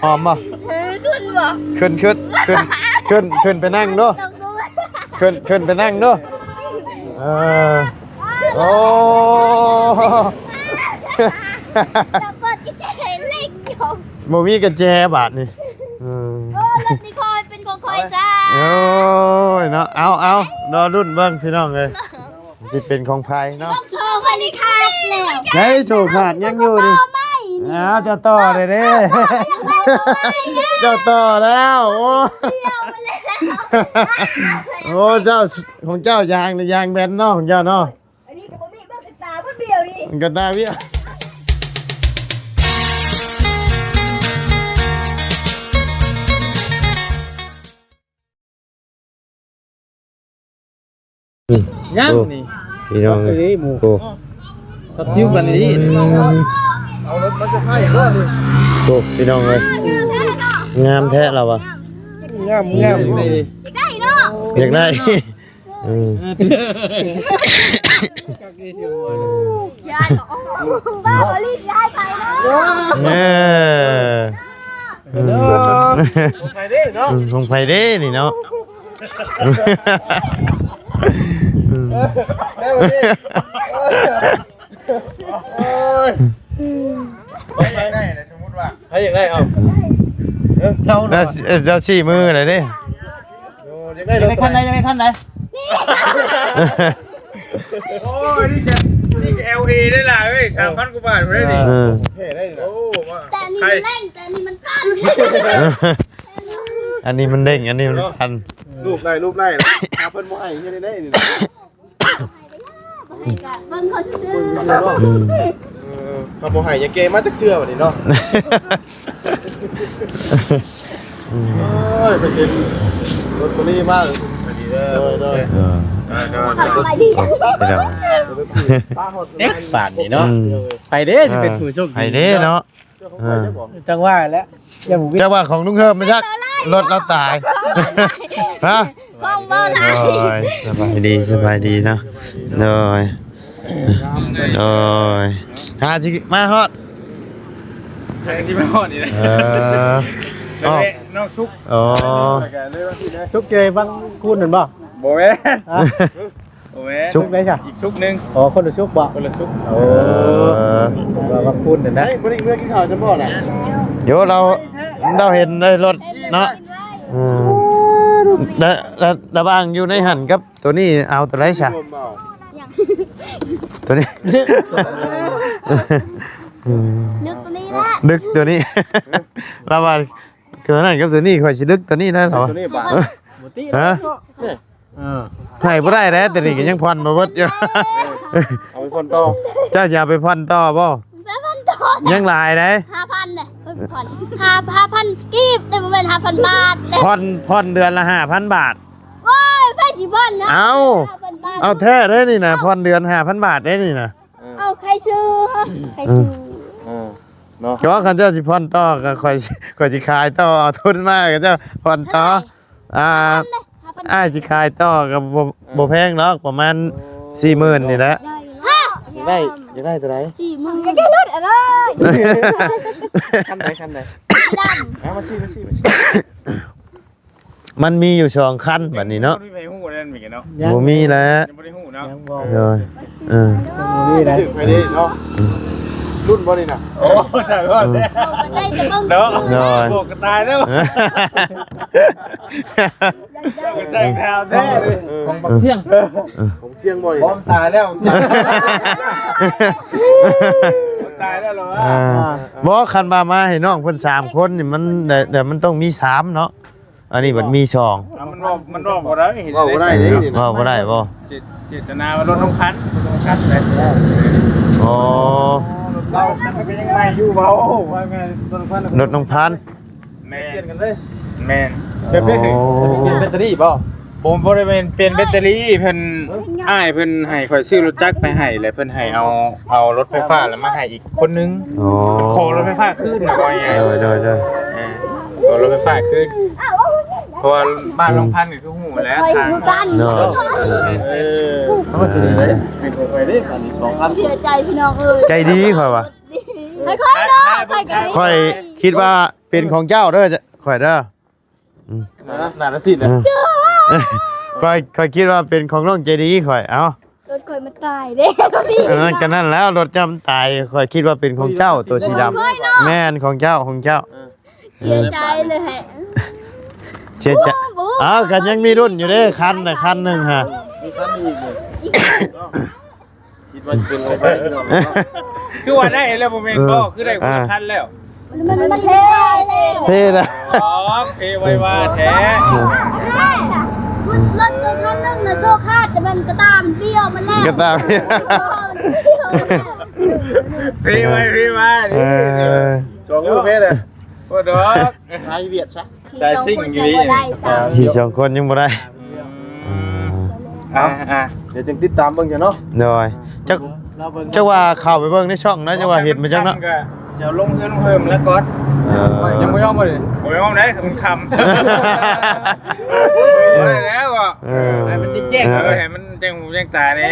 ຫອມບໍ່? ເອີ ຂຶ້ນບໍ່? ຂຶ້ນ ຂຶ້ນ ຂຶ້ນ ຂຶ້ນ ຂຶ້ນໄປນັ່ງດູ ຂຶ້ນ ຂຶ້ນໄປນັ່ງດູ. ເອີ ໂອ້ ແລ້ວເປີດກະແຈເຫຼັກຢູ່ ບໍ່ມີກະແຈບາດນີ້. ເອີ ໂອ້ ລົດນີ້ຄ່ອຍເປັນຂອງຂ້ອຍຊະ. ໂອ້ຍເນາະ ເອົາ ເອົາ ລໍລຸ້ນເບິ່ງພີ່ນ້ອງເອີຍ. ຊິເປັນຂອງໃຜເນາະ? ໂຊຂ້ອຍນີ້ຂາດແລ້ວ. ໃຊ້ໂຊຂາດຍັງຢູ່ນີ້. ອ້າວ ເຈົ້າຕໍ່ໄດ້ເດ້ ເຈົ້າຕໍ່ແລ້ວ. ໂອ້ ໂອ້ ເຈົ້າ ຂອງເຈົ້າຢາງນີ້ຢາງແບນເນາະ ຂອງເຈົ້າເນາະ. ອັນນີ້ກະບໍ່ມີ ເບິ່ງກະຕາເບິ່ງດຽວນີ້ ກະຕາວຽວ. ນີ້ ຍັງ ໂອ້ ນີ້ ພີ່ນ້ອງເອີຍ ນີ້ໝູ່ ໂອ້ ຄັບຄິວກັນນີ້ ອືມ ເອົາລົດມາສະພາຍເດີນີ້ ໂອ້ ພີ່ນ້ອງເອີຍ ງາມແທ້ລາວວ່າ ງາມ ງາມ ອືມ ຢາກໄດ້ເນາະ ຢາກໄດ້ ອືມ ຢ້ານ ໂອ້ ບ້າອີ່ຫຼີ ຍ້າຍໄປເນາະ ເອີ. ເອີ ຂອງໃຜເດ້ເນາະ ອືມ ຂອງໃຜເດ້ນີ້ເນາະ ເອີ ແມ່ນບໍ່ນີ້ ໂອ້ຍ ໃຜຢາກໄດ້ລະ ສົມມຸດວ່າ ໃຜຢາກໄດ້ ເອົາ ເອີ ເຈົ້າ ເຈົ້າຊີ້ມືໄດ້ເດ້ ໂອ້ ຢາກໄດ້ລົດ ຢາກໄດ້ຄັນໃດ ຢາກໄດ້ຄັນໃດ? ໂອ້ຍ ນີ້ກະ ນີ້ກະແອລເອ ໄດ້ຫຼາຍເວີຍ ສາມພັນກວ່າບາດພຸ້ນເດ້ນີ້ ເອີ ແທ້ໄດ໋ນີ້ນະ ໂອ້ ແຕ່ອັນນີ້ມັນເລັ່ງ ແຕ່ອັນນີ້ມັນຕັນ ອັນນີ້ມັນເລັ່ງ ອັນນີ້ມັນຕັນ ລູບໄດ້ ລູບໄດ້ ຖ້າເພິ່ນບໍ່ໃຫ້ເຮັດໄດ້ນີ້ນະ ບໍ່ໃຫ້ກະເບິ່ງເຂົາຊື່ໆ ອືມ ເອີ ເຂົາບໍ່ໃຫ້ ຢ່າແກ່ມາຈັກເທື່ອບາດນີ້ເນາະ. ໂອ້ຍ ໄປເຫັນລົດໂຕນີ້ມາ ໂດຍ ໂດຍ ເອີ ສະບາຍດີ ເອີ ບາດນີ້ເນາະ ອືມ ໃຜເດ້ຊິເປັນຜູ້ໂຊກດີ ໃຜເດ້ເນາະ ເອີ ຈັ່ງວ່າແຫຼະ ຢ່າບໍ່ ເຈົ້າວ່າຂອງລຸງເຮີມໄປຊັກ ລົດລາວຕາຍ ຮະ ຂອງບໍ່ຫຼາຍ ໂດຍ ສະບາຍດີ ສະບາຍດີເນາະ ໂດຍ ໂດຍ ຫາຊິມາຮອດ ຫາຊິມາຮອດນີ້ແຫຼະ ເອີ ນ້ອງສຸກ ອໍ ສຸກເຈຍບັງຄູນນັ້ນບໍ່? ບໍ່ແມ່ນ ຮະ? ບໍ່ແມ່ນ ສຸກໃດຊະ? ອີກສຸກໜຶ່ງ ອໍ ຄົນລະສຸກບໍ່? ຄົນລະສຸກ ໂອ້ ເອີ ວ່າບັງຄູນນັ້ນນະ ເຮີ້ຍ ບໍ່ໄດ້ເມືອກິນເຂົ້າຊັ້ນບໍ່ນະ? ໂຍ ລາວ ລາວເຫັນໃນລົດເນາະ ເອີ ລະ ລະ ລະຫວ່າງຢູ່ໃນຫັ້ນກັບ ໂຕນີ້ເອົາໂຕໃດຊະ? ໂຕນີ້ ອືມ ດຶກໂຕນີ້ແຫຼະ ດຶກໂຕນີ້ ລາວວ່າ ໂຕນັ້ນກັບໂຕນີ້ ຂ້ອຍຊິດຶກໂຕນີ້ນະ ລາວວ່າ ໂຕນີ້ບາດ ບໍ່ຕິ ຮະ? ເອີ ໃຫ້ບໍ່ໄດ້ແລ້ວ ໂຕນີ້ກະຍັງຜ່ອນບໍ່ເບິດຢູ່ ເອີ ເອົາໄປຜ່ອນຕໍ່ ເຈົ້າຊິເອົາໄປຜ່ອນຕໍ່ບໍ່? ໄປຜ່ອນຕໍ່ ຍັງຫຼາຍໃດ໋ ຫ້າພັນເດ້ ຂ້ອຍຜ່ອນ ຫ້າ ຫ້າພັນກີບ ແຕ່ບໍ່ແມ່ນຫ້າພັນບາດເດ້ ຜ່ອນ ຜ່ອນເດືອນລະຫ້າພັນບາດ ໂອ້ຍ ໃຜຊິຜ່ອນນະ ເອົາ ຫ້າພັນບາດ ເອົາແທ້ເດ້ນີ້ນະ ຜ່ອນເດືອນຫ້າພັນບາດເດ້ນີ້ນະ ເອີ ເອົາ ໃຜຊື້ ໃຜຊື້ ເອີ ເນາະ ກໍຄັນເຈົ້າຊິຜ່ອນຕໍ່ ກໍຂ້ອຍ ຂ້ອຍຊິຂາຍຕໍ່ ເອົາທຶນມາ ກໍເຈົ້າຜ່ອນຕໍ່ ເທົ່າໃດ? ອ່າ ຫ້າພັນເດ້ ຫ້າພັນ ອ້າຍຊິຂາຍຕໍ່ ກໍບໍ່ ເອີ ບໍ່ແພງດອກ ປະມານ ໂອ້ ສີ່ໝື່ນນີ້ແຫຼະ ຮະ ຢາກໄດ້ ຢາກໄດ້ໂຕໃດ? ສີ່ໝື່ນ ຢາກໄດ້ລົດອັນນັ້ນ ຄັນໃດ ຄັນໃດ? ດຳ ເອົາມາຊີ້ ມາຊີ້ ມາຊີ້. ມັນມີຢູ່ສອງຄັນບາດນີ້ເນາະ ບໍ່ມີໃຜຮູ້ແລ້ວນີ້ເນາະ ບໍ່ມີແລ້ວ ຍັງບໍ່ໄດ້ຮູ້ເນາະ ຍັງບໍ່ ໂດຍ ເອີ ຍັງບໍ່ມີໄດ໋ ໄປເດ້ເນາະ ລຸ້ນບໍ່ນີ້ນະ ໂອ້ ໃຊ່ບໍ່ ອືມ ເອົາໄປໄດ້ແຕ່ເບິ່ງ ເນາະ ໂດຍ ບອກກະຕາຍແລ້ວ ເອີ ໃສ່ແຖວແທ້ເລີຍ ເອີ ຂອງບັກຊຽງ ເອີ ຂອງຊຽງບໍ່ນີ້ ບໍ່ ຕາຍແລ້ວ ຕາຍແລ້ວເນາະ ອ່າ ບໍ່ ຄັນວ່າມາໃຫ້ນ້ອງເພິ່ນສາມຄົນນີ້ ມັນໄດ້ ແຕ່ມັນຕ້ອງມີສາມເນາະ ອັນນີ້ມັນມີສອງ ອ່າ ມັນເວົ້າ ມັນເວົ້າບໍ່ໄດ້ ເວົ້າບໍ່ໄດ້ເດ້ນີ້ນະ ເວົ້າບໍ່ໄດ້ບໍ່? ເຈ ເຈດຕະນາວ່າລົດນ້ອງພັນ ລົດນ້ອງພັນເດ້ ອໍ ເວົ້າ ມັນກະຍັງໃໝ່ຢູ່ ເວົ້າວ່າໄງ ລົດນ້ອງພັນ ລົດນ້ອງພັນ ແມ່ນ ປ່ຽນກັນເລີຍ ແມ່ນ ແບບໃດ ອໍ ປ່ຽນແບັດເຕີຣີບໍ່? ບໍ່ ບໍ່ໄດ້ແມ່ນປ່ຽນແບັດເຕີຣີ ເພິ່ນ ອ້າຍເພິ່ນໃຫ້ຂ້ອຍຊື້ລົດຈັກໄປໃຫ້ ແລ້ວເພິ່ນໃຫ້ເອົາ ເອົາລົດໄຟຟ້າລະມາໃຫ້ອີກຄົນໜຶ່ງ ອໍ ເພິ່ນຂໍລົດໄຟຟ້າຄືນນະ ວ່າງ່າຍໆ ໂດຍ ໂດຍ ໂດຍ ເອີ ຂໍລົດໄຟຟ້າຄືນ ເພາະວ່າບ້ານ ອືມ ນ້ອງພັນກະຄືຮູ້ແຫຼະ ທາງ ເນາະ ເອີ ເອີ ເປັນໄປໄດ້ ອັນນີ້ສອງພັນ ເສຍໃຈພີ່ນ້ອງເອີຍ ໃຈດີຂ້ອຍວ່າ ເອີ ໃຫ້ຂ້ອຍເນາະ ຂ້ອຍກໍ ຂ້ອຍຄິດວ່າເປັນຂອງເຈົ້າເດີ ຂ້ອຍເດີ. ອືມ ນານະສິນະ ເອີ ຂ້ອຍ ຂ້ອຍຄິດວ່າເປັນຂອງນ້ອງເຈດີ ຂ້ອຍ ເອົ້າ ລົດຂ້ອຍມັນຕາຍເດ້ ເອີ ກໍນັ້ນແຫຼະ ລົດເຈົ້າມັນຕາຍ ຂ້ອຍຄິດວ່າເປັນຂອງເຈົ້າ ໂຕສີດຳ ຂ້ອຍເນາະ ແມ່ນ ຂອງເຈົ້າ ຂອງເຈົ້າ ເອີ ເສຍໃຈເລີຍ ເສຍໃຈ ໂອ້ ເອົ້າ ກໍຍັງມີລຸ້ນຢູ່ເດ້ ຄັນນະ ຄັນໜຶ່ງຫາ ມີຄັນອີກເນາະ ຄິດວ່າຊິເປັນຂອງໃຜພີ່ນ້ອງເນາະ ຄືວ່າໄດ້ແລ້ວບໍ່ແມ່ນ ເອີ ບໍ່ ຄືໄດ້ຄົນລະ ອ່າ ຄັນແລ້ວ ມັນ ມັນເພແລ້ວ ເພແລ້ວ ອໍ ເພໄວວາແທ້ ລົດໂຕຄັນໜຶ່ງນະໂຊຄາດ ແຕ່ມັນກະຕາມບ້ຽວມັນແລ້ວ ກະຕາມບ້ຽວ ເພໄວເພມາ ເອີ ສອງມື້ເພແລ້ວ ບໍ່ດອກ ຂາຍວຽດຊະ ສາຍຊິງຢູ່ນີ້ ສອງຄົນຍັງບໍ່ໄດ້ ອືມ ອ່າ ອ່າ ດຽວຈຶ່ງຕິດຕາມເບິ່ງຢູ່ເນາະ ໂດຍ ຈັກ ຈັກວ່າເຂົ້າໄປເບິ່ງໃນຊ່ອງນະ ຈັກວ່າເຫັນມາຈັກເນາະ ກໍຈະລົງເຮືອນເພີ່ມແລ້ວກ່ອນ ເອີ ຍັງບໍ່ຍອມບໍ່ເດ ບໍ່ຍອມໄດ໋ ມັນຄ່ຳ ບໍ່ໄດ້ແລ້ວກໍ ເອີ ໃຫ້ມັນແຈ້ງໆ ເອີ ໃຫ້ມັນແຈ້ງຫູແຈ້ງຕາແດ່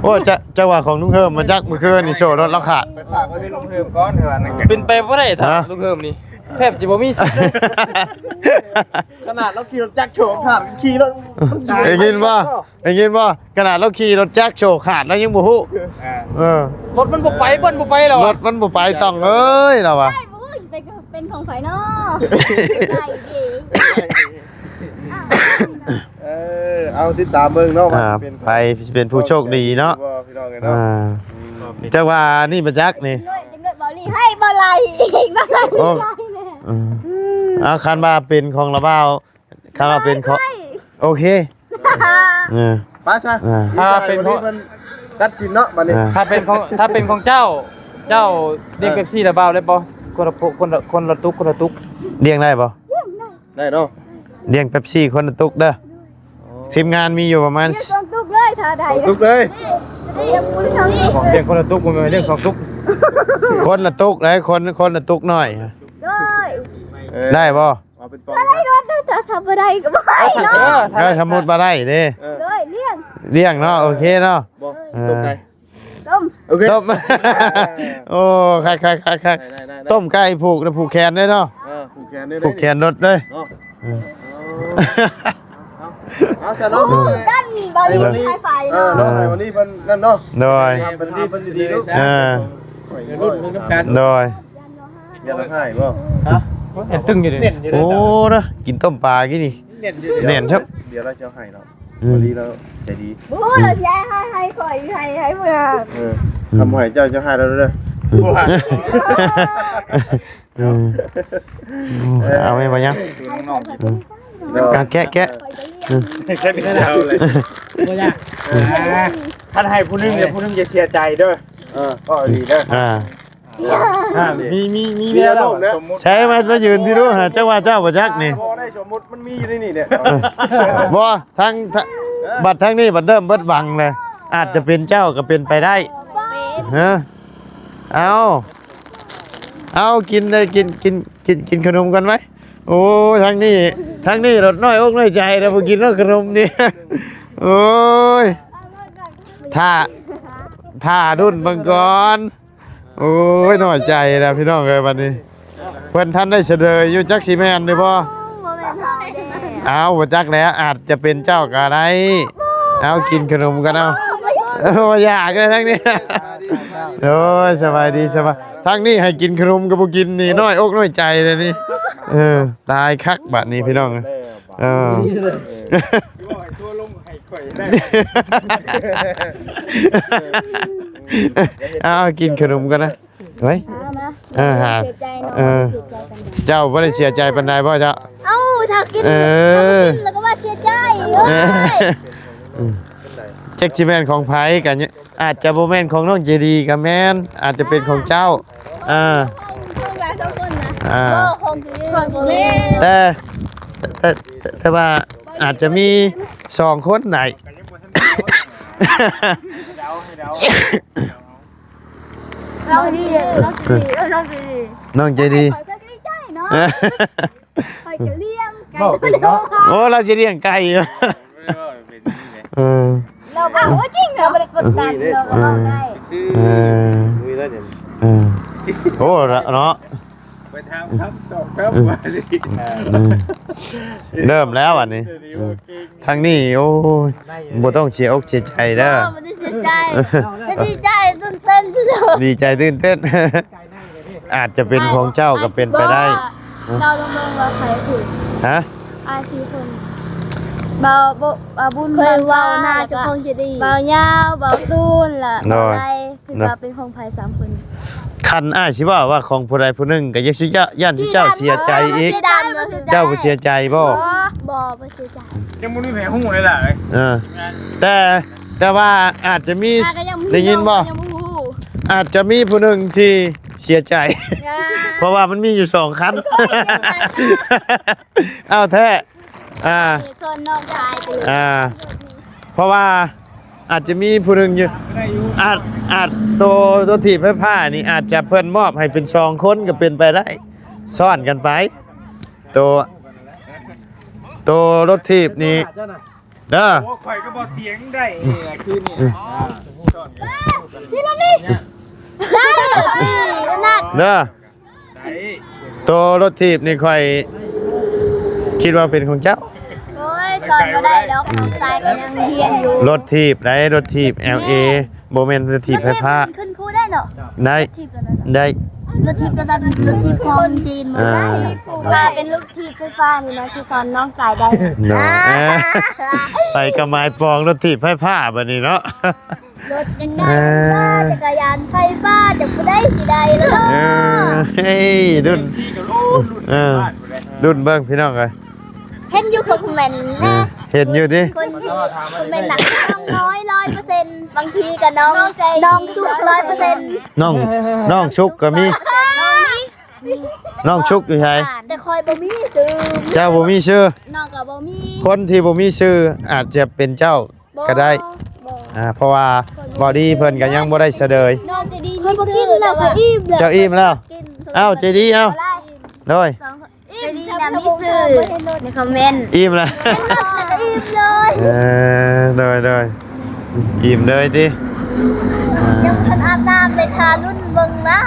ໂອ້ ຈັກ ຈັກວ່າຂອງລຸງເຮີມມາຈັກ ມື້ຄືນນີ້ໂຊລົດລາວຂາດ ໄປຝາກໄວ້ໃນລຸງເຮີມກ່ອນ ຄືວ່ານັ້ນ ເປັນໄປບໍ່ໄດ້ ຖ້າ ຮະ ລຸງເຮີມນີ້ ແທບຈະບໍ່ມີສິດເລີຍ ຂະໜາດລາວຂີ່ລົດຈັກໂຊຂາດ ຂີ່ລົດ ໄດ້ຍິນບໍ່? ໄດ້ຍິນບໍ່? ຂະໜາດລາວຂີ່ລົດຈັກໂຊຂາດ ລາວຍັງບໍ່ຮູ້ ອ່າ ເອີ ລົດມັນບໍ່ໄປ ເບິ່ນບໍ່ໄປແລ້ວ ລົດມັນບໍ່ໄປຕ້ອງເອີຍ ລາວວ່າ ໄດ້ບໍ່ຮູ້ຊິໄປເປັນຂອງໃຜເນາະ ໄດ້ເດ້ ເອີ ເອົາຕິດຕາມເບິ່ງເນາະ ວ່າ ອ່າ ຊິເປັນ ໃຜຊິເປັນຜູ້ໂຊກດີເນາະ ພີ່ນ້ອງເອີຍເນາະ ອ່າ ອືມ ຈັກວ່ານີ້ບໍ່ຈັກນີ້ ຈັກໜ້ອຍ ຈັກໜ້ອຍ ເບົາຫຼີ ໃຫ້ເບົາໄຫຼອີກ ເບົາໄຫຼ ໂອ້ ເອີ ເອົາ ຄັນວ່າເປັນຂອງລາວບ່າວ ຄັນວ່າເປັນຂອງ ໂອເຄ ເອີ ໄປຊະ ອ່າ ຖ້າເປັນຂອງ ຕັດສິນເນາະ ບັດນີ້ ອ່າ ຖ້າເປັນຂອງ ຖ້າເປັນຂອງເຈົ້າ ເຈົ້າລ້ຽງ ເອີ ເປັບຊີລະບ່າວໄດ້ບໍ່? ຄົນລະ ຄົນລະ ຄົນລະຕຸກ ຄົນລະຕຸກ ລ້ຽງໄດ້ບໍ່? ໄດ້ເນາະ ລ້ຽງເປັບຊີຄົນລະຕຸກເດີ ໂອ້ ທີມງານມີຢູ່ປະມານ ລ້ຽງສອງຕຸກເລີຍ ຖ້າໄດ້ ສອງຕຸກເລີຍ ນີ້ ນີ້ ຜູ້ເທົ່ານີ້ ລ້ຽງຄົນລະຕຸກ ບໍ່ແມ່ນລ້ຽງສອງຕຸກ ຄົນລະຕຸກໄດ໋ ຄົນ ຄົນລະຕຸກນ້ອຍ ໂດຍ ເອີ ໄດ້ບໍ່? ເອົາເປັນປອງ ຖ້າໄດ້ລົດ ຖ້າ ຖ້າບໍ່ໄດ້ກໍບໍ່ໄດ້ເນາະ ເອີ ຖ້າ ເອີ ສົມມຸດວ່າໄດ້ເດ້ ເອີ ໂດຍ ລ້ຽງ ລ້ຽງເນາະ ໂອເຄເນາະ ບໍ່ ເອີ ຕົກໄດ້ ຕົ້ມ ໂອເຄ ຕົ້ມ ເອີ ໂອ້ ຄັກໆໆໆ ໄດ້ໆໆ ຕົ້ມໄກ່ຜູກ ຜູກແຂນເດ້ເນາະ ເອີ ຜູກແຂນເດ້ ຜູກແຂນລົດເດ້ເນາະ ເອີ ເອົາ ເອົາ ເອົາຊະເນາະ ກັນ ບາວລີ ໃຫ້ໄປ ເອີ ເນາະ ໃຫ້ວັນນີ້ເພິ່ນນັ້ນເນາະ ໂດຍ ເພິ່ນດີ ເພິ່ນດີເນາະ ເອີ ລຸ້ນເບິ່ງນຳກັນ ໂດຍ ຢ່າລະຫາຍບໍ່ ຮະ ເຫັນຕຶງຢູ່ເດ້ ໂອ້ ນະ ກິນຕົ້ມປາກີ້ນີ້ ແໜ້ນຢູ່ ແໜ້ນຄັບ ດຽວລາວຈະໃຫ້ເນາະ ອືມ ພໍດີລາວໃຈດີ ໂອ້ ລາວຊິໃຫ້ ໃຫ້ຂ້ອຍ ໃຫ້ ໃຫ້ເພິ່ນ ເອີ ອືມ ຄຳໃຫ້ເຈົ້າ ເຈົ້າໃຫ້ລາວເດີ ອືມ ເອົາໄວ້ບໍ່ຍັງ ອືມ ກາແກະ ແກະ ຂ້ອຍກໍລ້ຽງ ອືມ ແກະເອົາເລີຍ ບໍ່ຢາກ ອ່າ ຄັນໃຫ້ຜູ້ໜຶ່ງ ເອີ ແລ້ວຜູ້ໜຶ່ງຈະເສຍໃຈເດີ ເອີ ເວົ້າອີ່ຫຼີເດີ ອ່າ ອ່າ ມີ ມີ ມີແນວແລ້ວ ສົມມຸດ ໃຊ້ມາ ມາຢືນພີ້ດູຫາ ເຈົ້າວ່າເຈົ້າບໍ່ຈັກນີ້ ບໍ່ໄດ້ ສົມມຸດມັນມີຢູ່ໃນນີ້ແຫຼະ ບໍ່ ທາງ ທາງ ເອີ ບັດທາງນີ້ບັດເລີ່ມເບິດຫວັງແລ້ວ ອາດຈະເປັນເຈົ້າກໍເປັນໄປໄດ້ ເອີ ຮະ ເອົາ ເອົາ ກິນເດີ ກິນ ກິນ ກິນ ກິນຂະໜົມກ່ອນໄວ້ ໂອ້ຍ ທາງນີ້ ທາງນີ້ລົດນ້ອຍອົກນ້ອຍໃຈແລ້ວ ບໍ່ກິນແລ້ວຂະໜົມນີ້ ໂອ້ຍ ຖ້າ ຖ້າລຸ້ນເບິ່ງກ່ອນ ໂອ້ຍ ນ້ອຍໃຈແລ້ວພີ່ນ້ອງເອີຍ ບັດນີ້ ເພິ່ນທັນໄດ້ສະເດີຢູ່ ຈັກຊິແມ່ນຫຼືບໍ່ ບໍ່ແມ່ນເຮົາເດ້ ອ້າວ ບໍ່ຈັກແລ້ວ ອາດຈະເປັນເຈົ້າກໍໄດ້ ເອົາ ກິນຂະໜົມກ່ອນ ເອົາ ບໍ່ຢາກແລ້ວທາງນີ້ ໂອ້ຍ ສະບາຍດີ ສະບາຍ ທາງນີ້ໃຫ້ກິນຂະໜົມກໍບໍ່ກິນນີ້ ນ້ອຍອົກນ້ອຍໃຈເດ້ນີ້ ເອີ ຕາຍຄັກບາດນີ້ພີ່ນ້ອງ ເອີ ເອົາ ກິນຂະໜົມກ່ອນນະ ເຮີ້ຍ ເອີ ຫາ ເອີ ເຈົ້າບໍ່ໄດ້ເສຍໃຈປານໃດບໍ່ເຈົ້າ ເອົ້າ ຖ້າກິນ ເອີ ຖ້າບໍ່ກິນແລ້ວກໍວ່າເສຍໃຈ ເອີ ເອີຍ ອືມ ຈັກຊິແມ່ນຂອງໃຜກໍ ອາດຈະບໍ່ແມ່ນຂອງນ້ອງເຈດີກໍແມ່ນ ອາດຈະເປັນຂອງເຈົ້າ ອ່າ ຂອງຫຼາຍສອງຄົນນະ ອ່າ ບໍ່ ຂອງເຈດີ ຂອງເຈດີ ແຕ່ ແຕ່ ແຕ່ ແຕ່ວ່າອາດຈະມີສອງຄົນໄດ້ ນ້ອງເຈດີ ນ້ອງເຈດີ ນ້ອງເຈດີ ນ້ອງເຈດີ ຂ້ອຍກໍດີໃຈເນາະ ຂ້ອຍກໍລ້ຽງໄກ່ ເວົ້າເກັ່ງເນາະ ໂອ້ ລາວຊິລ້ຽງໄກ່ຢູ່ ເອີ ລາວເວົ້າຈິງ ລາວບໍ່ໄດ້ກົດດັນ ລາວກໍເວົ້າໄດ້ ເອີ ເອີ ເອີ ໂອ້ ເນາະ ໄປຖາມຄຳຕອບຄຳ ອືມ ວ່າຊິ ອືມ ເລີ່ມແລ້ວອັນນີ້ ເອີ ທາງນີ້ ໂອ້ຍ ບໍ່ຕ້ອງເສຍອົກເສຍໃຈເດີ ບໍ່ ບໍ່ໄດ້ເສຍໃຈ ແຕ່ດີໃຈ ຕື່ນເຕັ້ນ ດີໃຈຕື່ນເຕັ້ນ ອາດຈະເປັນຂອງເຈົ້າກໍເປັນໄປໄດ້ ເຈົ້າລອງເບິ່ງວ່າໃຜຖືກ ຮະ? ອ້າຍສີ່ຄົນ ບ່າວ ບ່າວບຸນ ເຄີຍວ່າ ບ່າວເບົາ ແລ້ວກໍເຈົ້າຂອງເຈດີ ບ່າວຍາວ ບ່າວຕູນ ແລະ ໂດຍ ບ່າວໄລ ຄິດວ່າເປັນຂອງໃຜສາມຄົນ? ຄັນອ້າຍຊິເວົ້າວ່າຂອງຜູ້ໃດຜູ້ໜຶ່ງ ກໍຢ່າຊິຢ້ານເຈົ້າເສຍໃຈອີກ ເຈົ້າບໍ່ເສຍໃຈບໍ່? ບໍ່ ບໍ່ເສຍໃຈ ຍັງບໍ່ມີໃຜຮູ້ເລີຍຫຼາຍ ເອີ ແຕ່ ແຕ່ວ່າອາດຈະມີ ໄດ້ຍິນບໍ່? ອາດຈະມີຜູ້ໜຶ່ງທີ່ເສຍໃຈ ເພາະວ່າມັນມີຢູ່ສອງຄັນ ອ້າວ ແທ້ ອ່າ ເສຍສ່ວນນ້ອງຊາຍໄປເລີຍ ອ່າ ເພາະວ່າອາດຈະມີຜູ້ໜຶ່ງຢູ່ ອາດ ອາດ ໂຕ ໂຕຖີບໄຟຟ້ານີ້ອາດຈະເພິ່ນມອບໃຫ້ເປັນສອງຄົນກໍເປັນໄປໄດ້ ຊ້ອນກັນໄປ ໂຕ ໂຕລົດຖີບນີ້ເດີ ໂອ້ ຂ້ອຍກໍບໍ່ຕຽງໄດ້ ຄືນີ້ ອ່າ ຊ້ອນກັນ ເດີ ໂຕລົດຖີບນີ້ຂ້ອຍຄິດວ່າເປັນຂອງເຈົ້າ ໂອ້ຍ ສອນບໍ່ໄດ້ດອກ ນ້ອງຊາຍກໍຍັງຮຽນຢູ່ ລົດຖີບໃດ໋ ລົດຖີບແອລເອ ບໍ່ແມ່ນລົດຖີບໄຟຟ້າ ມັນຂຶ້ນພູໄດ້ເນາະ ໄດ້ ໄດ້ ລົດຖີບຕົວນັ້ນ ລົດຖີບຂອງຈີນ ບໍ່ໄດ້ ອ່າ ຖ້າເປັນລົດຖີບໄຟຟ້ານີ້ນະ ຊິສອນນ້ອງຊາຍໄດ້ ເນາະ ອ່າ ເອີ ໄປກັບໝາຍປອງລົດຖີບໄຟຟ້າບັດນີ້ເນາະ. ລົດຍັງໄດ້ ເອີ ຈັກກະຍານໄຟຟ້າ ຈັກຜູ້ໃດຊິໄດ້ເນາະ ເອີ ເຮີ້ຍ ລຸ້ນ ເອີ ລຸ້ນເບິ່ງພີ່ນ້ອງເອີຍ ເຫັນຢູ່ຄອມເມັນ ເອີ ນະ ເຫັນຢູ່ຕິ ຄົນຄອມເມັນນະ ນ້ອງນ້ອຍຮ້ອຍເປີເຊັນ ບາງທີກໍນ້ອງ ນ້ອງສຸກຮ້ອຍເປີເຊັນ ນ້ອງ ນ້ອງສຸກກໍມີ ນ້ອງສຸກຢູ່ໃສ? ແຕ່ຂ້ອຍບໍ່ມີຊື່ ເຈົ້າບໍ່ມີຊື່ ນ້ອງກໍບໍ່ມີ ຄົນທີ່ບໍ່ມີຊື່ອາດຈະເປັນເຈົ້າ ບໍ່ ກໍໄດ້ ບໍ່ ອ່າ ເພາະວ່າບໍ່ດີເພິ່ນກໍຍັງບໍ່ໄດ້ສະເດີຍ ນ້ອງໃຈດີມີຊື່ແລ້ວ ເຈົ້າອີ່ມແລ້ວ ເຈົ້າອີ່ມແລ້ວ ກິນ ເອົ້າ ໃຈດີ ເອົ້າ ບໍ່ໄດ້ ໂດຍ ອີ່ມນະມີຊື່ໃນຄອມເມັນ ອີ່ມແລ້ວ ອີ່ມເລີຍ ເອີ ໂດຍ ໂດຍ ອີ່ມເລີຍຕິ ອ່າ ຍັງບໍ່ທັນອາບນ້ຳເລີຍ ຖ້າລຸ້ນເບິ່ງນະ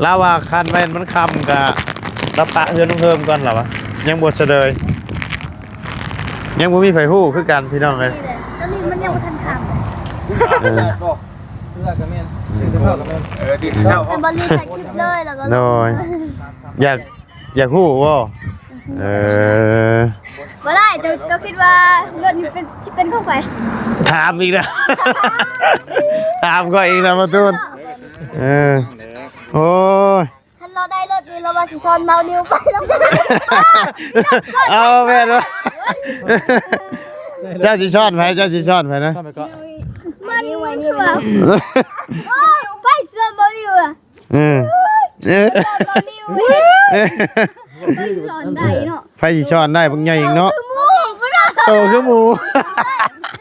ລາວວ່າຄັນແມ່ນມັນຄ່ຳກະລະປະເຮືອນລົງເຮີມກ່ອນລາວວ່າ ຍັງບໍ່ສະເດີຍ ຍັງບໍ່ມີໃຜຮູ້ຄືກັນພີ່ນ້ອງເອີຍ ຕອນນີ້ມັນຍັງບໍ່ທັນຄ່ຳ ເອີ ເອີ ກໍແມ່ນ ເອີ ດີເຈົ້າ ແຕ່ບໍ່ລີຖ່າຍຄລິບເລີຍ ແລ້ວກໍ ໂດຍ ຢາກ ຢາກຮູ້ບໍ່? ເອີ ບໍ່ໄດ້ ເຈົ້າ ເຈົ້າຄິດວ່າລົດນີ້ເປັນ ຊິເປັນຂອງໃຜ? ຖາມອີກແລ້ວ ຖາມຂ້ອຍອີກແລ້ວ ມາຕູນ ເອີ ໂອ້ຍ ຄັນລາວໄດ້ລົດນີ້ ລາວວ່າຊິຊ້ອນເມົານິວໄປນຳກັນ ເອົາແມ່ນບໍ່? ເຈົ້າຊິຊ້ອນໃຜ? ເຈົ້າຊິຊ້ອນໃຜນະ? ມັນຄືວ່າ ໂອ້ຍ ໄປຊ້ອນເມົານິວອະ ເອີ ເອີ ຊ້ອນເມົານິວ ເອີ ໄປຊ້ອນໄດ້ເນາະ ໃຜຊິຊ້ອນໄດ້ ບັກໃຫຍ່ອີກເນາະ ໂຕຄືໝູ ໂຕຄືໝູ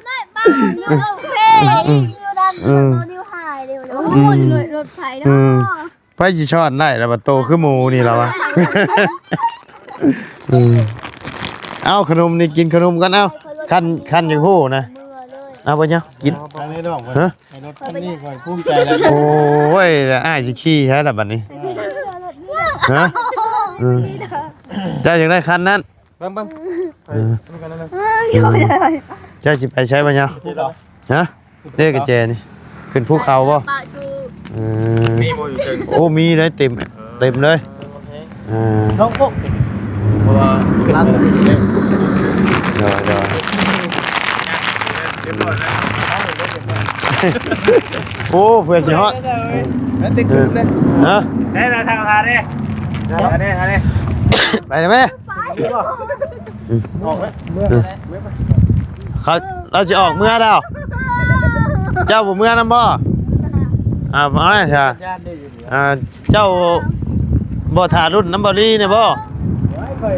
ໄດ້ປາຢູ່ໂອເຄ ຢູ່ນັ້ນ ເອີ ເມົານິວຫາຍເດ້ ໂອ້ຍ ອືມ ລົດ ລົດໃຜເນາະ ອືມ ໃຜຊິຊ້ອນໄດ້ລະວ່າໂຕຄືໝູນີ້ລະວ່າ ອືມ ເອົາຂະໜົມນີ້ ກິນຂະໜົມກ່ອນ ເອົາ ຄັນ ຄັນຢາກຮູ້ນະ ເອົາໄປເນາະ ກິນ ຮະ ໃຫ້ລົດຄັນນີ້ຂ້ອຍພູມໃຈແລ້ວ ໂອ້ຍ ອ້າຍຊິຂີ່ໃຊ້ລະບັດນີ້ ຮະ ເອີ ເຈົ້າຢາກໄດ້ຄັນນັ້ນ ເບິ່ງ ເບິ່ງ ເອີ ເອີ ເຈົ້າຊິໄປໃສບໍ່ຍາວ ຮະ ເດ້ກະແຈນີ້ ຂຶ້ນພູເຂົາບໍ່ ເອີ ມີບໍ່ຢູ່ເທິງ ໂອ້ ມີໄດ້ເຕັມ ເອີ ເຕັມເລີຍ ເອີ ນ້ອງໂກະ ເພາະວ່າ ໂດຍ ໂດຍ ໂອ້ ເພື່ອຊິຮອດ ແລ້ວຕິດ ເອີ ເລີຍ ຮະ ໄດ້ລະ ທາງທາເດ້ ໄດ້ລະ ໄດ້ ໄດ້ ໄປເລີຍແມ່ ອອກແລ້ວ ເມືອ ເອີ ເມືອໄປ ເຂົາ ລາວຊິອອກເມືອແລ້ວ ເຈົ້າບໍ່ເມືອນຳບໍ່? ອ່າ ເອົາໃຫ້ຊະ ອ່າ ເຈົ້າບໍ່ຖ້າລຸ້ນນຳເບົາລີນີ້ບໍ່? ໂອ້ຍ ຂ້ອຍ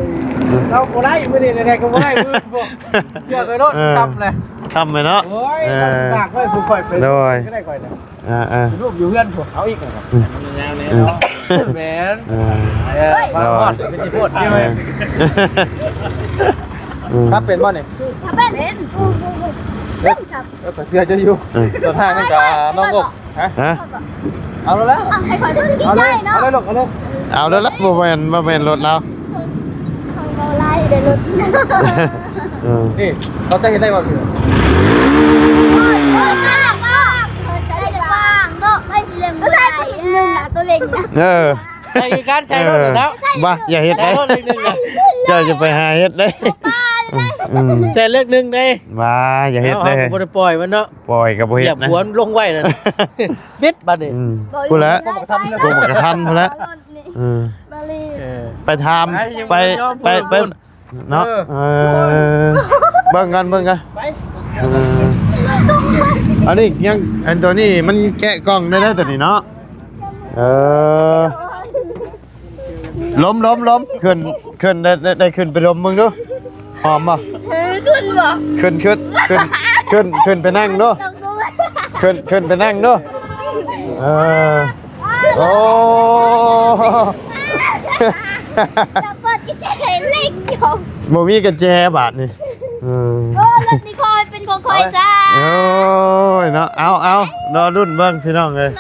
ເຮົາບໍ່ໄດ້ ມື້ນີ້ແນວໃດກໍບໍ່ໄດ້ ມື້ບໍ່ ເຊື່ອຂ້ອຍໂລດ ເອີ ຄ່ຳແຫຼະ ຄ່ຳແລ້ວເນາະ ໂອ້ຍ ເອີ ຝາກໄວ້ຜູ້ຂ້ອຍໄປ ໂດຍ ກໍໄດ້ຂ້ອຍນະ ອ່າໆ ລູກຢູ່ເຮືອນພຸ້ນ ເອົາອີກ ອືມ ຍາວແນ່ເນາະ ແມ່ນ ເອີ ເອີ ໂດຍ ເປັນຊິໂພດ ເອີ ອືມ ຂັບເປັນບໍ່ນີ້? ຂັບເປັນ ເປັນ ເອີ ຂ້ອຍເຊື່ອເຈົ້າຢູ່ ເອີ ຕອນທາງນັ້ນກະນ້ອງອົກ ຮະ? ເອົາແລ້ວ ເອົາໃຫ້ຂ້ອຍເບິ່ງດີໃຈເນາະ ເອົາເລີຍລູກ ເອົາເລີຍ ເອົາເລີຍລະ ບໍ່ແມ່ນ ບໍ່ແມ່ນລົດລາວ ຂອງເບົາໄລ່ເດ້ລົດ ເອີ ນີ້ ເຂົາຈະເຮັດໄດ້ບໍ່? ໂອ້ຍ ໂອ້ຍ ກວ້າງ ກວ້າງ ກວ້າງເນາະ ໃຜຊິເຫຼັ້ງ ກໍໃສ່ໄປອີກໜຶ່ງນະ ຕົວເຫຼັ້ງນະ ເອີ ໃສ່ຄືກັນ ໃສ່ລົດແລ້ວ ເອີ ບໍ່ ຢ່າເຮັດເດ້ ໃສ່ລົດເຫຼັ້ງໜຶ່ງນະ ເຈົ້າຈະໄປຫາເຮັດເດ້ ອືມ ໃສ່ເຫຼັ້ງໜຶ່ງເດ້ ບໍ່ ຢ່າເຮັດເດ້ ເຮົາບໍ່ໄດ້ປ່ອຍມັນເນາະ ປ່ອຍກໍບໍ່ເຮັດນະ ຢາກຫວນລົງໄວ້ນັ້ນ ບິດບາດນີ້ ອືມ ພຸ້ນແຫຼະ ພວກບັກກະທັນພຸ້ນແຫຼະ ເອີ ເອີ ໄປຖາມ ໄປ ໄປ ໄປ ເນາະ ເອີ ເອີ ເບິ່ງກັນ ເບິ່ງກັນ ໄປ ເອີ ອັນນີ້ຍັງ ອັນຕົວນີ້ມັນແກະກ່ອງໄດ້ເດີຕົວນີ້ເນາະ ເອີ ລົມ ລົມ ລົມ ຂຶ້ນ ຂຶ້ນ ໄດ້ ໄດ້ ໄດ້ຂຶ້ນໄປລົມເບິ່ງດູ ຫອມບໍ່? ເອີ ຂຶ້ນບໍ່? ຂຶ້ນ ຂຶ້ນ ຂຶ້ນ ຂຶ້ນ ຂຶ້ນໄປນັ່ງດູ ຂຶ້ນ ຂຶ້ນໄປນັ່ງດູ ເອີ ໂອ້ ແລ້ວເປີດກະແຈເຫຼັກຢູ່ ບໍ່ມີກະແຈບາດນີ້ ເອີ ໂອ້ ລົດນີ້ຄ່ອຍເປັນຂອງຂ້ອຍຊະ ໂອ້ຍເນາະ ເອົາ ເອົາ ລໍລຸ້ນເບິ່ງພີ່ນ້ອງເອີຍ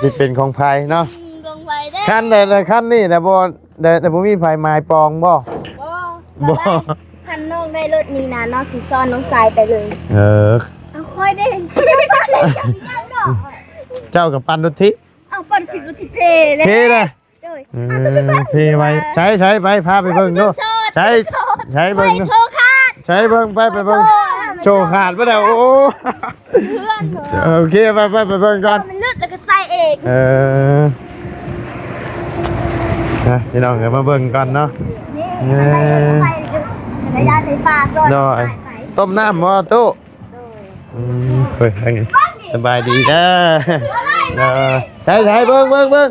ຊິເປັນຂອງໃຜເນາະ ອືມ ຂອງໃຜເດ້ ຄັນໃດລະ ຄັນນີ້ນະ ບໍ່ ໄດ້ ແຕ່ບໍ່ມີໃຜໝາຍປອງບໍ່? ບໍ່ ບໍ່ ຄັນນ້ອງໄດ້ລົດນີ້ນະ ນ້ອງຊິຊ້ອນນ້ອງຊາຍໄປເລີຍ ເອີ ເອົາຂ້ອຍເດ້ ເຈົ້າກໍປັ່ນລົດຖີບ ເອົາປັ່ນລົດຖີບ ລົດຖີບເພເລີຍ ເພເລີຍ ໂດຍ ເອີ ເພໄວ້ ໃສ ໃສ ໄປ ພາໄປເບິ່ງດູ ໃສ ໃສເບິ່ງດູ ໂຊຄາດ ໃສເບິ່ງ ໄປ ໄປເບິ່ງ ໂຊຄາດບໍ່ໄດ້ ໂອ້ ເພື່ອນ ໂອເຄ ໄປ ໄປ ໄປເບິ່ງກ່ອນ ມັນຫຼຸດແລ້ວກໍໃສ່ເອງ ເອີ ນະ ພີ່ນ້ອງເອີຍ ມາເບິ່ງກ່ອນເນາະ ເອີ ຈັກກະຍານໄຟຟ້າຊ້ອນ ໂດຍ ຕົ້ມນ້ຳບໍ່ຕູ້? ໂດຍ ອືມ ເຮີ້ຍ ສະບາຍດີເດີ ເດີ ໃສ ໃສ ເບິ່ງ ເບິ່ງ ເບິ່ງ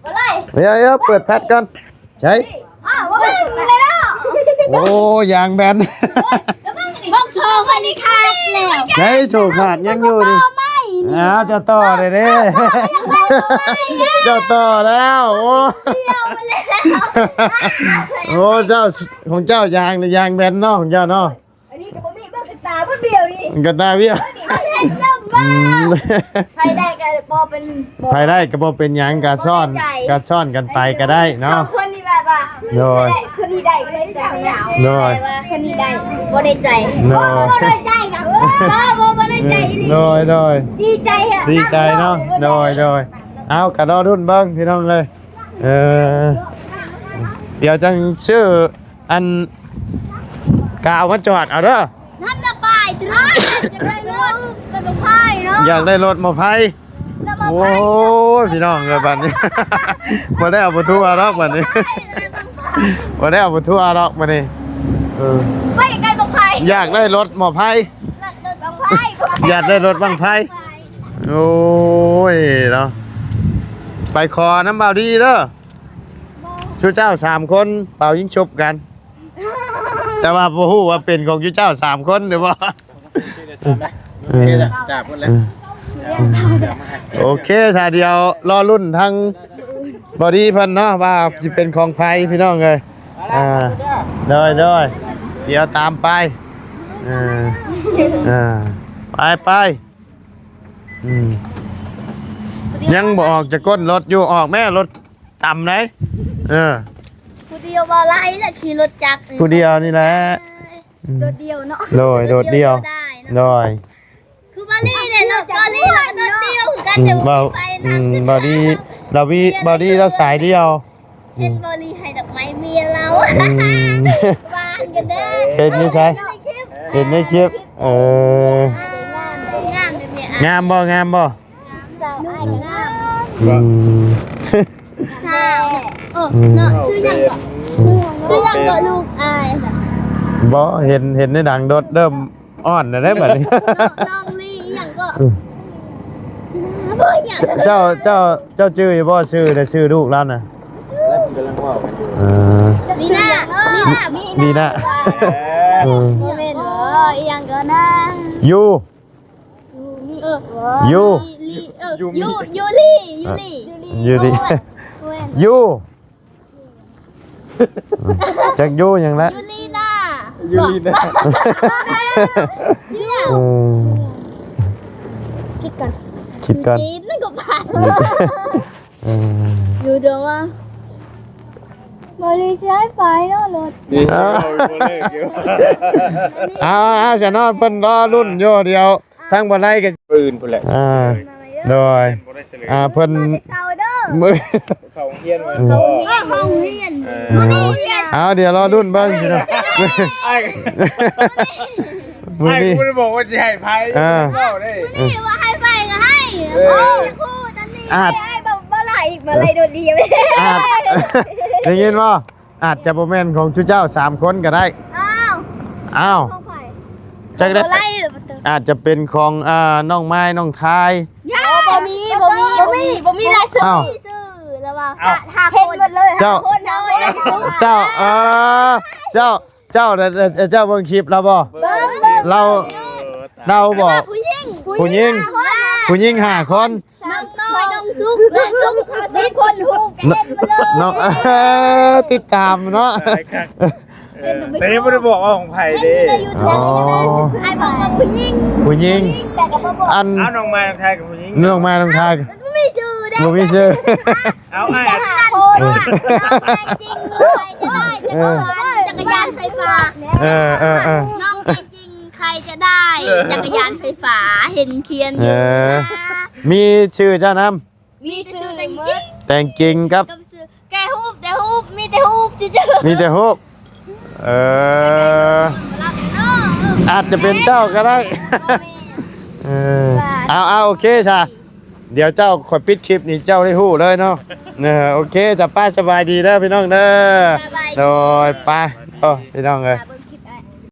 ບໍ່ໄດ້ ດຽວ ດຽວ ເປີດແພັດກ່ອນ ໃສ ອ້າວ ບໍ່ແມ່ນເລີຍເນາະ ໂອ້ ຢາງແບນ ໂອ້ຍ ກະເບິ່ງນີ້ ເບິ່ງໂຊຂ້ອຍນີ້ຂາດແລ້ວ ໃສ ໂຊຂາດຍັງຢູ່ນີ້ ອ້າວ ເຈົ້າຕໍ່ໄດ້ເດ້ ເຈົ້າຕໍ່ແລ້ວ ໂອ້ ໂອ້ ເຈົ້າ ຂອງເຈົ້າຢາງນີ້ຢາງແບນເນາະ ຂອງເຈົ້າເນາະ ອັນນີ້ກໍບໍ່ມີ ເບິ່ງກະຕາບໍ່ບຽວນີ້ ກະຕາບຽວ ອືມ ໃຜໄດ້ກໍບໍ່ເປັນ ໃຜໄດ້ກໍບໍ່ເປັນຫຍັງ ກະຊ້ອນ ບໍ່ໄດ້ໃຈ ກະຊ້ອນກັນໄປກໍໄດ້ເນາະ ສອງຄົນນີ້ແບບວ່າ ໂດຍ ຄົນນີ້ໄດ້ກໍໄດ້ໃຈຍາວ ໂດຍ ແຕ່ວ່າຄົນນີ້ໄດ້ບໍ່ໄດ້ໃຈ ໂດຍ ບໍ່ ບໍ່ໄດ້ໃຈນະ ບໍ່ ບໍ່ ບໍ່ໄດ້ໃຈອີ່ຫຼີ ໂດຍ ໂດຍ ດີໃຈແຮງ ດີໃຈເນາະ ໂດຍ ໂດຍ ເອົາ ກະລໍລຸ້ນເບິ່ງພີ່ນ້ອງເອີຍ ເອີ ດຽວຈັ່ງຊື້ ອັນ ກາວມາຈອດເອົາເດີ ນັ້ນນະປາຍ ຢາກໄດ້ລົດ ຢາກໄດ້ລົດໝໍໄພ ໂອ້ຍ ພີ່ນ້ອງເອີຍ ບາດນີ້ ບໍ່ໄດ້ເອົາປະຕູເອົາດອກບາດນີ້ ບໍ່ໄດ້ເອົາປະຕູເອົາດອກບາດນີ້ ເອີ ຂ້ອຍຢາກໄດ້ບັ້ງໄຟ ຢາກໄດ້ລົດໝໍໄພ ຢາກໄດ້ລົດບັ້ງໄຟ ໂອ້ຍເນາະ ໄປຂໍນຳບ່າວດີເດີ ຊຸເຈົ້າສາມຄົນເປົ່າຍິງຊຸບກັນ ແຕ່ວ່າບໍ່ຮູ້ວ່າເປັນຂອງຊຸເຈົ້າສາມຄົນຫຼືບໍ່ ໂອເຄ ຈາກພຸ້ນແຫຼະ ໂອເຄ ສາດຽວລໍລຸ້ນທາງບ່າວດີເພິ່ນເນາະ ວ່າຊິເປັນຂອງໃຜພີ່ນ້ອງເອີຍ ອ່າ ໂດຍ ໂດຍ ດຽວຕາມໄປ ເອີ ເອີ ໄປ ໄປ ອືມ ຍັງບໍ່ອອກຈາກກົ້ນລົດຢູ່ ອອກແມ້ ລົດຕ່ຳໃດ ເອີ ຜູ້ດຽວບໍ່ໄດ້ລະ ຂີ່ລົດຈັກນີ້ ຜູ້ດຽວນີ້ແຫຼະ ອືມ ໂດດດ່ຽວເນາະ ໂດຍ ໂດດດ່ຽວ ໂດຍ ຄືບາລີເດ້ເນາະ ບາລີລະໂດດດ່ຽວຄືກັນ ອືມ ແຕ່ບໍ່ມີໃຜນຳ ອືມ ບາລີ ລາວີ ບາລີລາວສາຍດ່ຽວ ເຫັນບໍ່ລີໃຫ້ດອກໄມ້ເມຍລາວ ອືມ ຫວານກັນເດ້ ເຫັນຢູ່ໃສ ເຫັນໃນຄລິບ ເອີ ງາມ ງາມເດ້ເມຍ ງາມບໍ່ ງາມບໍ່ ສາວອ້າຍກໍງາມ ອືມ ສາວ ເອີ ອືມ ເນາະ ຊື່ຫຍັງເກາະ ອືມ ຊື່ຫຍັງເກາະລູກອ້າຍ ບໍ່ ເຫັນ ເຫັນໃນໜັງໂດດເລີ່ມ ອ່ອນແລ້ວເດ້ບັດນີ້ ນ້ອງ ນ້ອງລີອີ່ຫຍັງກໍ ອືມ ບໍ່ຫຍັງ ເຈົ້າ ເຈົ້າ ເຈົ້າຈື່ຢູ່ບໍ່ ຊື່ ຊື່ລູກລາວນະ ເອີ ດີນາ ດີນາ ເອີ ບໍ່ແມ່ນບໍ່ ອີ່ຫຍັງກໍນາ ຢູ ເອີ ຢູ ເອີ ຢູ ຢູລີ ຢູລີ ເອີ ຢູລີ ຢູ ຈັກຢູ່ຫຍັງລະ ຢູລີນາ ຢູລີນາ ເອີ ຄິດກ່ອນ ຄິດກ່ອນ ຈີນນັ້ນກໍຜ່ານ ເອີ ຢູ່ເດີວ່າ ບໍ່ໄດ້ໃຊ້ໄຟເນາະລົດ ນີ້ ເອີ ເອົາບໍ່ເລີກຢູ່ ເອົາ ເອົາ ຊະເນາະ ເພິ່ນລໍລຸ້ນຢູ່ ດຽວທາງບໍ່ໄດ້ກໍ ອື່ນພຸ້ນແຫຼະ ອ່າ ໂດຍ ບໍ່ໄດ້ສະເຫຼີ ອ່າ ເພິ່ນ ມາແຕ່ເຊົ້າເດີ ມື້ ເຂົ້າໂຮງຮຽນ ອືມ ເຂົ້າໂຮງຮຽນ ເອີ ມື້ນີ້ຮຽນ ເອົາ ດຽວລໍລຸ້ນເບິ່ງພີ່ນ້ອງ ອ້າຍ ມື້ນີ້ ອ້າຍ ບໍ່ໄດ້ບອກວ່າຊິໃຫ້ໃຜ ອ່າ ເວົ້າເດ້ ມື້ນີ້ວ່າໃຫ້ໃຜກໍໃຫ້ ເອີ ໂອ້ຍ ຄູຕອນນີ້ ອາດ ໃຫ້ ໃຫ້ບໍ່ ບໍ່ໄລ່ອີກ ບໍ່ໄລ່ໂດດດຽວ ອາດ ໄດ້ຍິນບໍ່? ອາດຈະບໍ່ແມ່ນຂອງຈຸເຈົ້າສາມຄົນກໍໄດ້ ອ້າວ ອ້າວ ຂອງໃຜ? ຈັກໄດ້ ບໍ່ໄລ່ ອາດຈະເປັນຂອງ ອ່າ ນ້ອງມາຍ ນ້ອງທາຍ ບໍ່ ບໍ່ມີ ບໍ່ມີ ບໍ່ມີ ບໍ່ມີລາຍຊື່ ອ້າວ ຊື່ລະວ່າ ອ້າວ ຫ້າຄົນ ເຫັນໝົດເລີຍ ເຈົ້າ ຫ້າຄົນເຮົາ ເຈົ້າ ເອີ ເຈົ້າ ເຈົ້າ ເຈົ້າເບິ່ງຄລິບລາວບໍ່? ເບິ່ງ ເບິ່ງ ລາວ ເອີ ລາວບອກ ຜູ້ຍິງ ຜູ້ຍິງ ຫ້າຄົນນະ ຜູ້ຍິງຫ້າຄົນ ນ້ອງນ້ອຍ ນ້ອງສຸກ ນ້ອງສຸກ ສິບຄົນ ຮູ້ກັນເຮັດມາເລີຍ ນ້ອງ ເອີ ຕິດຕາມເນາະ ເອີ ແຕ່ຍັງບໍ່ໄດ້ບອກວ່າຂອງໃຜເດ້ ເຫັນຢູ່ໃນຢູທູບ ອໍ ອ້າຍບອກວ່າຜູ້ຍິງ ຜູ້ຍິງ ຜູ້ຍິງ ແຕ່ກໍບໍ່ບອກ ອັນ ເອົາ ນ້ອງມາຍ ນ້ອງທາຍກັບຜູ້ຍິງ ນ້ອງມາຍ ນ້ອງທາຍ ບໍ່ມີຊື່ເດ້ ບໍ່ມີຊື່ ເອົາ ອ້າຍ ຫ້າຄົນ ເອີ ນ້ອງແຕງຈິງ ໃຜຈະໄດ້ ຈັກ ເອີ ຈັກກະຍານໄຟຟ້າ ເອີ ເອີ ເອີ ນ້ອງແຕງຈິງ ໃຄຈະໄດ້ ເອີ ຈັກກະຍານໄຟຟ້າ ເຫັນຂຽນຢູ່ ເອີ ມີຊື່ເຈົ້ານຳ ມີຊື່ແຕງຈິງ ແຕງຈິງກັບ ກັບຊື່ ແກະຮູບ ແຕ່ຮູບ ມີແຕ່ຮູບ ຊື່ໆ ມີແຕ່ຮູບ ເອີ ອາດຈະເປັນເຈົ້າກໍໄດ້ ເອີ ເອົາ ເອົາ ໂອເຄຊະ ດຽວເຈົ້າ ຂ້ອຍປິດຄລິບນີ້ ເຈົ້າໄດ້ຮູ້ເລີຍເນາະ ເອີ ໂອເຄ ສະບາຍ ສະບາຍດີເດີພີ່ນ້ອງເດີ ສະບາຍດີ ໂດຍ ໄປ ໂອ້ ພີ່ນ້ອງເອີຍ